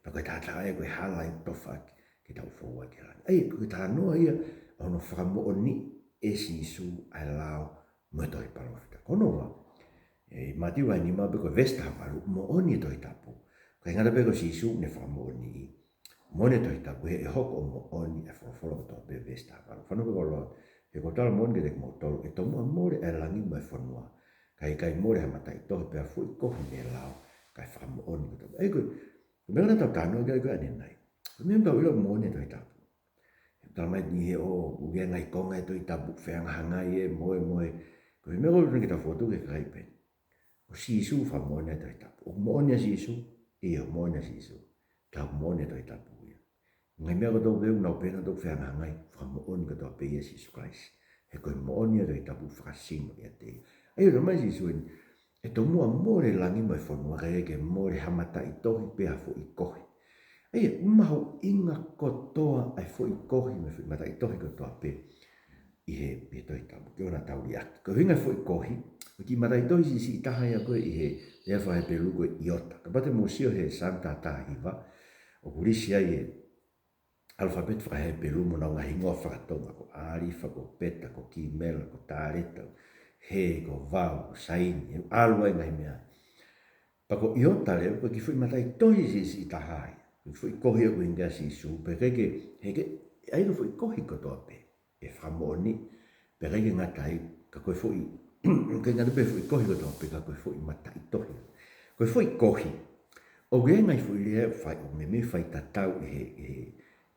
Pea ko e taʻataʻa ko e hala ia ʻoku tofa ʻaki ke tau fou ai ki langi. ʻA ia, ko e talanoa ia ʻo hono fakamoʻoniʻi ʻe Sīsū ʻa e lao mo e tohi palōfita. Ko hono ua, ʻi Mātiu vahe nima pea ko e veesi taha valu, moʻoni e Tohi Tapu. ʻIkai ngata pē ko Sīsū ne fakamoʻoniʻi, moʻoni e Tohi Tapu, he ʻe hoko ʻo moʻoni ʻa e folofola kotoa pē, veesi taha valu. Fanongo pē koloa, he ʻoku ou tala moʻoni kiate kimoutolu, ʻe tomuʻa mole ʻa e langi mo e fonua, ka ʻe ʻikai mole ha mataʻitohi pe ha foʻi kohi mei he lao, kae fakamoʻoni kotoa pē. ʻA ia ko e, ko e meʻa naʻa tau talanoa ki ai ko ē ʻanenai. Ko e meʻa ʻoku tau ʻilo moʻoni e Tohi Tapu. Talamai ʻi he ʻoku ʻi ai e ngaahi konga e Tohi Tapu fehangahangai ʻe moe moe. Ko e meʻa ʻoku ʻikai ke tau fokotuʻu ki he kakai pē. Ko Sīsū fakamoʻoni e Tohi Tapu. ʻOku moʻoni ʻa Sīsū? ʻIo, moʻoni ʻa Sīsū. Ka ʻoku moʻoni e Tohi Tapu ia. Ngaahi meʻa kotoa pē ʻoku nau pehē naʻa tau fehangahangai, fakamoʻoni kotoa pē ia ʻe Sīsū Kalaisi. He ko e moʻoni e Tohi Tapu fakasino ʻiate ia. ʻA ia, talamai ʻe Sīsū eni, ʻe tomuʻa mole e langi mo e fonua, ka ʻe ʻikai ke mole ha mataʻitohi pe ha foʻi kohi. ʻA ia, mahuʻinga kotoa ʻa e foʻi kohi mo e foʻi mataʻitohi kotoa pē ʻi he, ʻi he Tohi Tapu, ke ʻoua naʻa tau liʻaki. Ko e ʻuhinga e foʻi kohi, ko e kiʻi mataʻitohi siʻisiʻi taha ia ko ē ʻi he lea faka-Hepelū ko e iota. Kapau te mou sio he Saame taha taha hiva, ʻoku lisi ai e ʻalafapeti faka-Hepelū mo honau ngaahi hingoa faka-Tonga, ko ʻAlifa, ko Peta, ko Kimela, ko Taleta, he, ko Vau, ko Saini, he ʻalu ai e ngaahi meʻa. Pea ko e iota leva, ko e kiʻi foʻi mataʻitohi siʻisiʻi taha ia. Ko e foʻi kohi ia ʻoku ʻuhinga ki ai ʻa Sīsū, pea ʻikai ke, he ʻikai, ʻa ia ko e foʻi kohi kotoa pē ʻe fakamoʻoni, pea ʻikai ke ngata ai, ka ko e foʻi, ʻikai ngata pē foʻi kohi kotoa pē, ka ko e foʻi mataʻitohi. Ko e foʻi kohi, ʻoku ʻi ai e ngaahi foʻi lea ʻoku fai, ʻoku meimei fai tatau ʻi he, ʻi he,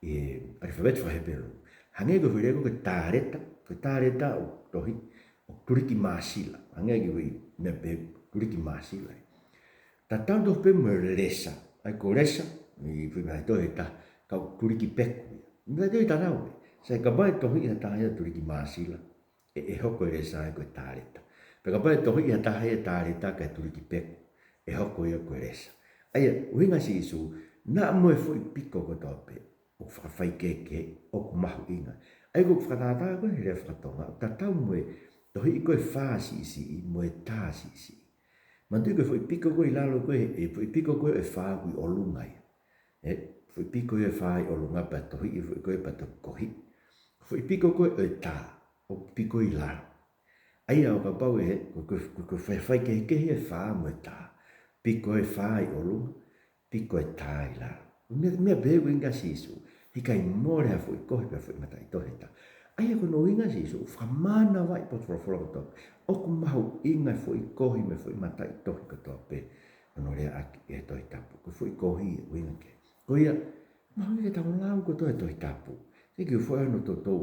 ʻi he ʻalafapeti faka-Hepelū. Hangē ko e foʻi lea ko e taleta, ko e taleta ʻoku tohi, ʻoku tuliki māsila. Hangē ko e foʻi meʻa pē tuliki māsila. Tatau tofu pē mo e lesa. ʻA ia ko e lesa, ʻi he foʻi mataʻitohi ʻe taha, ka ʻoku tuliki peku ia. Mataʻitohi tatau ē. Sai, kapau ʻe tohiʻi ha taha ia ʻo tuliki māsila, ʻe, ʻe hoko e lesa ia ko e taleta. Pea kapau ʻe tohiʻi ha taha ia e taleta kae tuliki peku, ʻe hoko ia ko e lesa. ʻA ia, ʻuhinga ʻa Sīsū, naʻa mo e foʻi piko kotoa pē ʻoku fakafaikehekehe, ʻoku mahuʻinga. ʻA ia ko e fakatātā ko ē he lea faka-Tonga, ʻoku tatau mo e tohiʻi ko ē e fā siʻisiʻi mo e tā siʻisiʻi. Manatuʻi ko e foʻi piko ko ē ʻi lalo ko ē, e foʻi piko ko ē ʻo e fā ʻoku ʻi ʻolunga ia. ʻE, foʻi piko ia ʻo e fā ʻi ʻolunga pea tohiʻi e foʻi ko ē pea toki kohiʻi. Foʻi piko ko ē ʻo e tā, ʻoku piko ʻi lalo. ʻA ia ʻo kapau ʻe, ko, ko, ko, ko e fai, faikehekehe e fā mo e tā. Piko e fā ʻi ʻolunga, piko e tā ʻi lalo. Meʻa, meʻa pehē ʻoku ʻuhinga kia Sīsū, he ʻikai mole ha foʻi kohi pe ha foʻi mataʻitohi ʻe taha. ʻA ia ko hono ʻuhinga ʻa Sīsū, ʻoku fakamānavaʻi e potu folofola kotoa pē. ʻOku mahuʻinga e foʻi kohi mo e foʻi mataʻitohi kotoa pē ʻoku leaʻaki ʻe he Tohi Tapu. Ko e foʻi kohi ʻoku ʻuhinga ki ai. Ko ia, mahuʻinga ke tau lau kotoa e Tohi Tapu. Thank you for hono toutou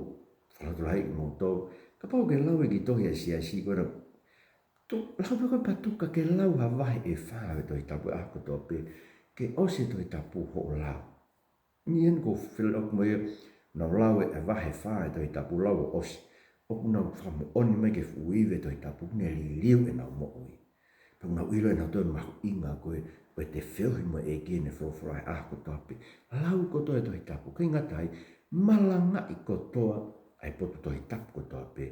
fakalotolahiʻi kimoutolu. Kapau ʻoku ke lau e kiʻi tohi ʻa e siasi ko ena, tu-, lau pē ko e patu ka ke lau ha vahe ʻe fā ʻo e Tohi Tapu ʻaho kotoa pē, ke ʻosi e Tohi Tapu hoʻo lau. Ni en ko fil ok mo ia, naʻa nau lau e vahe ʻe fā ʻo e Tohi Tapu, lau ʻo ʻosi. ʻOku nau fakamoʻoni mai ki he fuʻu ivi e Tohi Tapu, ne liliu ʻenau moʻui. Pea nau ʻilo ʻe nautolu e mahuʻinga ko ē ʻo ʻete feohi mo e ʻEiki ʻi heʻene folofola he ʻaho kotoa pē. Lau kotoa e Tohi Tapu, ʻikai ngata ai, malangaʻi kotoa ʻa e potu Tohi Tapu kotoa pē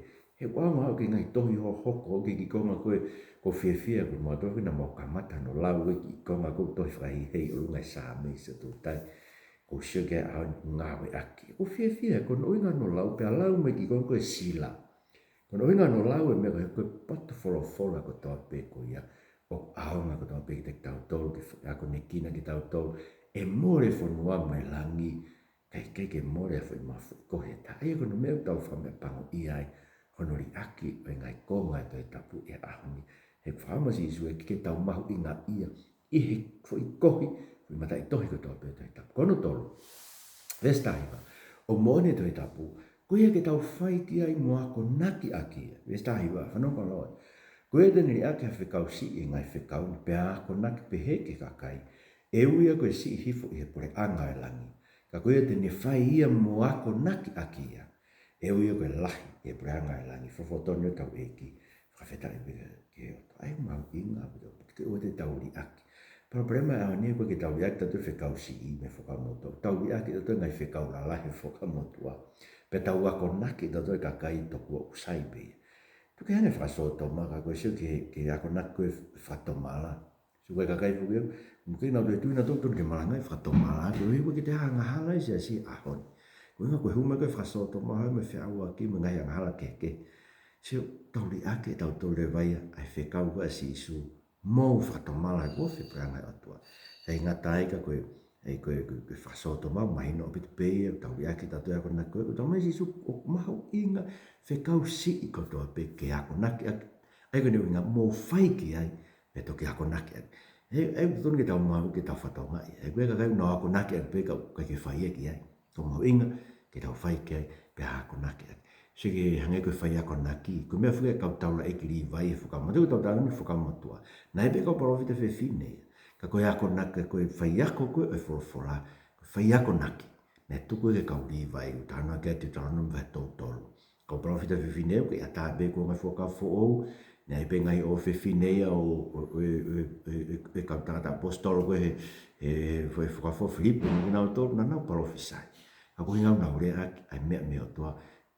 He ʻoku ʻaonga au ki he ngaahi tohi hohoko ki he kiʻi konga ko ē, ʻoku ou fiefia ko e motuʻa naʻa mau kamata hono lau e kiʻi konga ko ē tohi fakahihei ʻo ʻolunga e Saame ʻi Siaʻatoutai. ʻOku ou sio ki ai ʻa e ngāueʻaki. ʻOku ou fiefia ko hono ʻuhinga hono lau pea lau mai e kiʻi konga ko ē Sila. Ko hono ʻuhinga hono lau e meʻa ko ē, ko e potu folofola kotoa pē ko ia ʻoku ʻaonga kotoa pē kiate kitautolu, ke akonekina kitautolu, ʻe mole e fonua mo e langi, kae ʻikai ke mole ʻa e foʻi mafu ʻi he kohi ʻo e taʻataʻa. ʻA ia ko hono meʻa ʻoku tau fakameʻapangoʻia ai hono liʻaki ʻo e ngaahi konga ʻo e Tohi Tapu he ʻaho ni. He ʻoku fakaʻamu ʻa Sīsū ʻe ʻikai ke tau mahuʻingaʻia ʻi he foʻi kohi, foʻi mataʻitohi kotoa pē ʻo e Tohi Tapu. Ko hono tolu, veesi taha hiva. ʻOku moʻoni e Tohi Tapu, ko ia ke tau fai ki ai mo akonaki ʻaki ia. Veesi taha hiva, fanongo ki ai. Ko ia te ne liʻaki ha fekau siʻi ʻi he ngaahi fekau ni, pea akonaki pehē ki he kakai, ʻe ui ia ko e siʻi hifo ʻi he puleʻanga ʻo e langi. Ka ko ia te ne fai ia mo akonaki ʻaki ia, ʻe ui ia ko e lahi ʻi he puleʻanga ʻo e langi. Folofola tonu ʻa hotau ʻEiki, fakafetaʻi pē ki he ʻOtua. ʻA ia ʻoku mahuʻinga ʻaupito ke ʻoua te tau liʻaki. Palopalema ʻaho ni ʻoku ʻikai ke tau liʻaki tautolu e fekau siʻi mo e Fuakava Motuʻa. Tau liʻaki tautolu e ngaahi fekau lalahi ʻo e Fuakava Motuʻa, pea tau akonaki tautolu e kakai tokua ʻoku sai pē ia. Tuku ke hangē e fakasōtoma, ka ko e sio ki he, ki he akonaki ko ē fakatomala. Sio ki he kakai foki ē, ʻoku ʻikai ke nau toe tui nautolu, totonu ke malangaʻi e fakatomala, koeʻuhi ʻoku ʻikai ke toe ʻi ai ha angahala ʻi he siasi he ʻaho ni. Ko e ʻuhinga ko e hū mai ko ē e fakasōtoma, hū mai e feʻauaki mo e ngaahi angahala kehekehe. Sio, tau liʻaki ʻe tautolu leva ia ʻa e fekau ko ē ʻa Sīsū, mou fakatomala he kuo ofi e puleʻanga ʻo e ʻOtua. ʻIkai ngata ai ka ko e, ʻa ia ko e, ko e, ko e fakasōtoma, mahino ʻaupito pē ia, tau liʻaki tautolu e akonaki ko ē, ʻoku talamai ʻe Sīsū ʻoku mahuʻinga e fekau siʻi kotoa pē ke akonaki ʻaki. ʻA ia ko hono ʻuhinga, mou fai ki ai, pea toki akonaki ʻaki. He, he ʻoku totonu ke tau maʻu, ke tau fakatokangaʻi. He ko e kakai ʻoku nau akonaki ʻaki pē ka ʻoku ʻikai ke fai ia ki ai. Ko e mahuʻinga ke tau fai ki ai, pea akonaki ʻaki. Sio ki he hangē ko e faiako akonaki, ko e meʻa foki ʻa e kau taulaʻeiki Līvai he Fuakava Motuʻa, ko e tau talanoa he Fuakava Motuʻa. Naʻe ʻi ai pē e kau palōfita fefine ia. Ka ko e akonaki, ko e faiako ko ē ʻo e folofola, ko e faiakonaki, naʻe tuku ia ki he kau Līvai, ʻoku talanoa ki ai e Teutalōnome vahe tolu tolu. Kau palōfita fefine ʻoku ʻikai ke ʻatā pē ki he ngaahi Fuakava Foʻou, naʻe ʻi ai pē e ngaahi ʻofefine ia ʻo, ʻo, ʻo, ʻo, ʻo, ʻo e kau tangata ʻaposetolo ko ē he, he, he Fuakava Foʻou, Filipe mo kinautolu, naʻa nau palōfisai. Ka ko e ʻuhinga ʻoku nau lea ʻaki ʻa e meʻa mei he ʻOtua,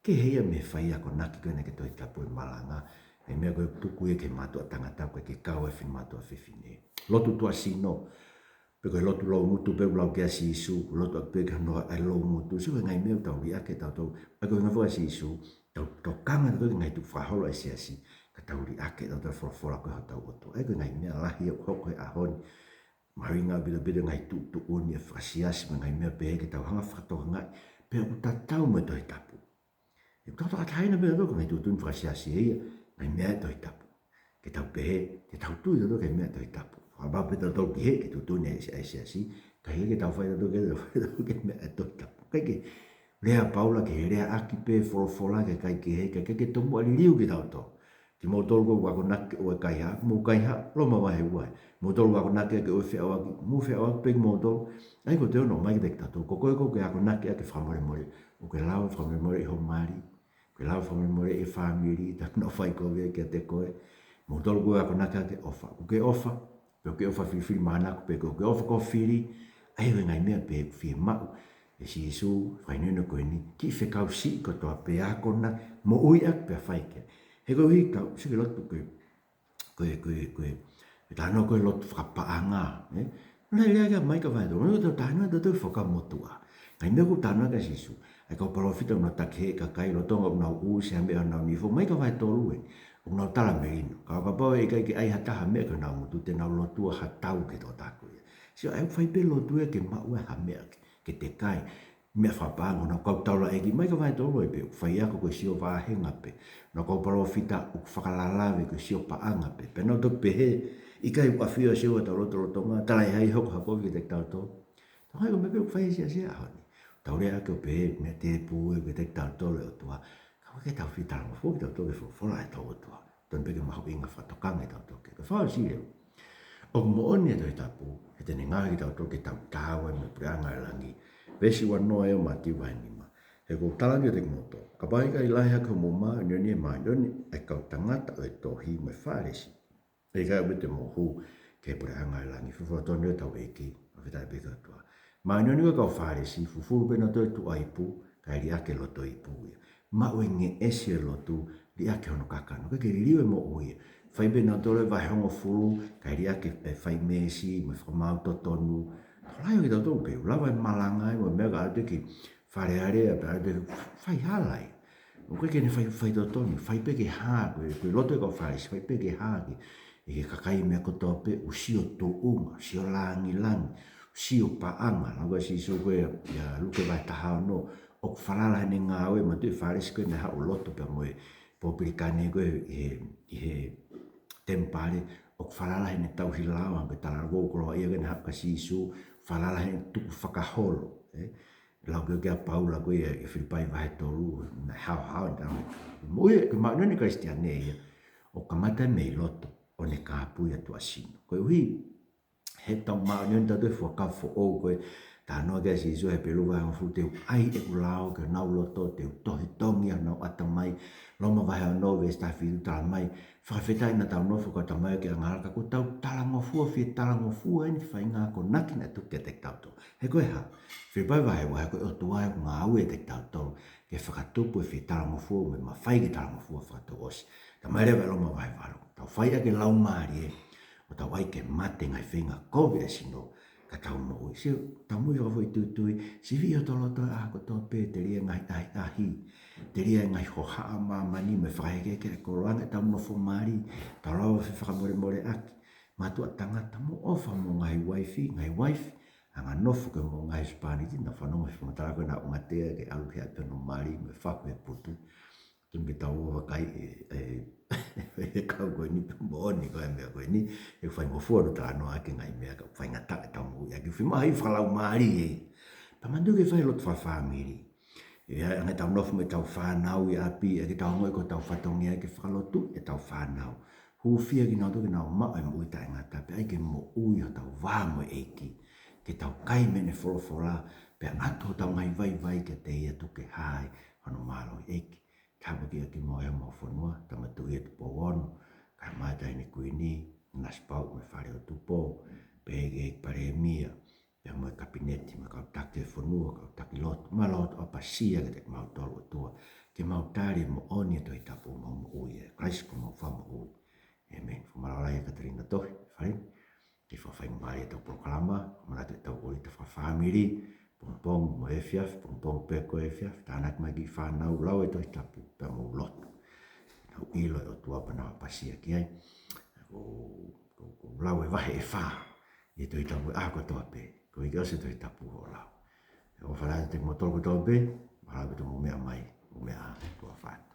kehe ia mei he faiakonaki ko ē naʻe ʻi he Tohi Tapu ʻo e malanga, ʻa e meʻa ko ē ʻoku tuku ia ki he mātuʻa tangata, ʻoku ʻikai ke kau ai e finemātuʻa fefine. Lotu tuʻasino, pe ko e lotu loungutu pē ʻoku lau ki ai ʻa Sīsū, lotu ʻaki pē ki hono ʻai loungutu, sio ki he ngaahi meʻa ʻoku tau liʻaki ʻe tautolu, ʻa ia ko e ʻuhinga foki ʻa Sīsū, tau tokanga tautolu ki he ngaahi tukufakaholo ʻa e siasi, ka tau liʻaki ʻe tautolu e folofola ko ē ʻa hotau ʻOtua. ʻA ia ko e ngaahi meʻa lahi ʻoku hoko he ʻaho ni, mahuʻinga ʻaupito ʻaupito e ngaahi tuʻutuʻuni ʻa e fakasiasi mo e ngaahi meʻa pehē ke tau hanga ʻo fakatokangaʻi pe ʻoku tatau mo e Tohi Tapu. ʻOku tau tokatahina pē tautolu ki he ngaahi tuʻutuʻuni fakasiasi ʻa e ngaahi meʻa ʻa e Tohi Tapu. Ke tau pehē, ke tau tui tautolu ki he meʻa ʻa e Tohi Tapu. Fakapapau pē tautolu ki he, ki he tuʻutuʻuni ʻa e, ʻa e siasi. Ka ʻikai ke tau fai tautolu ki he, tau fai tautolu ki he meʻa ʻa e Tohi Tapu. ʻIkai ke lea ʻa Paula ki he leaʻaki pē e folofola ki he kakai kehe, kae ʻikai ke tomuʻa liliu kitautolu. Kimoutolu ʻoku akonaki ʻo e kaihaʻa, mou kaihaʻa, Loma vahe ua. Kimoutolu ʻoku akonaki ʻaki ʻo e feʻauaki, mou feʻauaki pē kimoutolu. ʻA ia ko e toe ʻomai kiate kitautolu. Ko koe ʻoku ke akonaki ʻaki e fakamolemole, ʻoku ke lava e fakamolemole ʻi ho mali, ʻoku ke lava e fakamolemole ʻi he fāmili, taimi naʻa nau fai kovi ai kiate koe. Kimoutolu ʻoku akonaki ʻaki e ʻofa, ʻoku ke ʻofa, pe ʻoku ke ʻofa filifilimānako, pe ʻoku ke ʻofa koe fili, ʻa ia ko e ngaahi meʻa pē ʻoku fiemaʻu ʻe Sīsū, fakahinohino ko eni, kiʻi fekau siʻi kotoa pē, akonaki, moʻui ʻaki pea fai ki ai. He koeʻuhi ka, sio ki he lotu ko ē, ko e, ko e, ko e, ko e talanoa ko ē lotu fakapaʻanga, ē? Naʻe lea ki ai Maika vahe tolu, ʻoku tau talanoa tautolu ki he Fuakava Motuʻa. Ngaahi meʻa ʻoku talanoa ki ai ʻa Sīsū. ʻA e kau palōfita ʻoku nau takiheeʻi e kakai lolotonga ʻoku nau usi ha meʻa ʻo nau nifo, Maika vahe tolu ē. ʻOku nau tala melino. Ka ʻo kapau ʻe ʻikai ke ʻai ha taha ha meʻa ki honau ngutu, te nau lotua ha tau ki he tokotaha ko ia. Sio, ʻoku fai pē lotu ia ke maʻu ai ha meʻa ke, ke tekai. Meʻa fakapaʻanga, honau kau taulaʻeiki, Maika vahe tolu ē, pea ʻoku faiako ko e sio vāhenga pē. Honau kau palōfita ʻoku fakalalavi ko e sio paʻanga pē. Pea nau toki pehē, ʻikai, ʻoku ʻafio ʻa Sihova ʻi hotau lotolotonga, talaʻehai e hoko ha kovi kiate kitautolu. Tau hangē ko e meʻa pē ʻoku fai ʻe he siasi he ʻaho ni. Tau lea ʻaki ʻo pehē, meʻa tēpū ē kiate kitautolu ʻe he ʻOtua. Ka ʻoku ʻikai ke tau fie talangofua kitautolu ki he folofola ʻa hotau ʻOtua. Totonu pē ke mahuʻinga e fakatokanga ʻa kitautolu ki ai. Ko e fakaʻosi leva, ʻoku moʻoni e Tohi Tapu, he te ne ngaohi kitautolu ke tau taau ai mo e puleʻanga ʻo e langi. Veesi uanoa ē ʻo Mātiu vahe nima. He ʻoku ou tala atu kiate kimoutolu, kapau ʻe ʻikai lahi hake hoʻomou māʻoniʻoni ʻi he māʻoniʻoni ʻa e kau tangata ʻo e tohi mo e Fālesi, ʻe ʻikai ʻaupito te mou hū ki he puleʻanga ʻo e langi. Folofola tonu ʻa hotau ʻEiki, fakafetaʻi pē ki he ʻOtua. Māʻoniʻoni ko ē ʻa e kau Fālesi, fufulu pē ʻe nautolu e tuʻa ipu, kae liʻaki e loto ipu ia. Maʻu e ngeʻesi e lotu, liʻaki hono kakano, ʻikai ke liliu e moʻui. Fai pē nautolu e vahe hongofulu, kae liʻaki e fai meesi, mo e fakamaau totonu. Tokolahi ʻo kitautolu pē, ʻoku lava e malanga ai, mo e meʻa ka ʻalu atu ki Fale Alea, pea ʻalu atu ki fai hala ia. ʻOku ʻikai ke ne fai, fai totonu, fai pē ke hā, ko e, ko e loto ʻo e kau Fālesi, fai pē ke hā ki he kakai, meʻa kotoa pē, ʻoku sio tuʻunga, sio langilangi, sio paʻanga. Lau ʻa Sīsū ko ē ʻia Luke vahe taha ono, ʻoku falala heʻene ngāue, manatuʻi e Fālesi ko ē naʻe haʻu ʻo lotu pea mo e popilikane ko ē ʻi he, ʻi he temipale, ʻoku falala heʻene tauhi lao, hangē ko e talanoa ko ē ʻoku lau ia, ke ne haʻu kia Sīsū, falala heʻene tukufakaholo, ē? Lau ko ē kia Paula ko ē ʻi Filipai vahe tolu, naʻe haohaoa ʻene tauhi. Mo ia, ko e māʻoniʻoni Kalisitiane ia, ʻoku kamata mei loto, ʻo ne kāpui ʻa tuʻasino. Koeʻuhi, he ʻoku tau māʻoniʻoni tautolu he fuakava foʻou ko ē, talanoa ki ai ʻa Sīsū he Hepelū vahe hongofulu, te u ʻai ʻeku lao ki honau loto, te u tohitongi honau ʻatamai, Loma vahe ono veesi taha fitu talamai, fakafetaʻi naʻa tau nofo ko e ʻatamai ʻoku ʻikai angahala, ka kuo tau talangofua, fie talangofua ʻeni ki he faʻahinga akonaki naʻe tuku kiate kitautolu. He ko e hā? Filipai vahe ua, he ko e ʻOtua ʻoku ngāue ʻiate kitautolu ke fakatupu e fie talangofua mo e mafai ke talangofua fakatouʻosi. Talamai leva ʻe Loma vahe valu, tau fai ʻaki e laumālie, ʻo tau ʻai ke mate e ngaahi feinga kovi ʻa e sino, ka tau moʻui. Sio, tau moʻui fakafoʻituitui, siviʻi hoto loto he ʻaho kotoa pē, telia e ngaahi ʻahiʻahi, telia e ngaahi hohaʻa ʻa māmani, mo e fakahekeheke ʻa e koloa, ange ʻetau nofo mali, tau lava fefakamolemoleʻaki. Mātuʻa tangata, mou ʻofa ki homou ngaahi uaifi, ngaahi uaifi, anganofo ki homou ngaahi husepāniti, naʻa ku fanongo he fakamatala ko ē naʻa ku ʻalu ki he ʻapi hono mali, mo e fahu he putu. Tonu ke tau ō ʻo vakai e, e, e kau ko eni, moʻoni ko e meʻa ko eni, ʻoku faingofua hono talanoa ʻaki e ngaahi meʻa ʻoku faingataʻa ʻetau moʻui ʻaki, ʻoku fiemaʻu ha ivi fakalaumālie. Pea manatuʻi ke fai e lotu fakafāmili. ʻE, ange ʻetau nofo mo ʻetau fānau ʻi ʻapi, ʻikai ke tau ongoʻi ko hotau fatongia ke fakalotuʻi ʻetau fānau. Hūfia kinautolu ke nau maʻu e moʻui taʻengata, pea ʻai ke moʻui hotau vā mo e ʻEiki. Ke tau kai mei heʻene folofola, pea ʻatu hotau ngaahi vaivai kiate ia, tuku ke hā ai hono mālohi. ʻEiki, tāpuakiʻi ʻaki muʻa e homau fonua, Tama Tuʻi ʻo Tupou Ono, kae ʻumaʻā e Taʻahine Kuini, Nanasipauʻu mo e Fale ʻo Tupou, pehē ki he Palēmia, pea mo e Kapineti, mo e kau taki e fonua, kau taki lotu, mālō hoʻo ʻapasia kiate kimautolu ʻOtua, ke mau tali moʻoni e Tohi Tapu ʻo mau moʻui, ʻia Kalaisi ko homau Fakamoʻui. ʻĒmeni. Fakamālō lahi ʻa Katalina Tohi, fai, ke fakafaingamālie ʻetau polokalama, manatuʻi ʻetau ʻōlita fakafāmili, pongipongi mo e efiafi, pongipongi pē ko e efiafi, tānaki mai e kiʻi fānau, lau e Tohi Tapu, pea mou lotu. Nau ʻilo e ʻOtua pea nau ʻapasia ki ai. Ko, ko, ko e lau e vahe ʻe fā ʻi he Tohi Tapu he ʻaho kotoa pē. Koeʻuhi ke ʻosi e Tohi Tapu hoʻo lau. ʻOfa lahi atu kiate kimoutolu kotoa pē, mālō ʻaupito hoʻomou meʻa mai, mou meʻa ā, tuʻa ʻofa atu.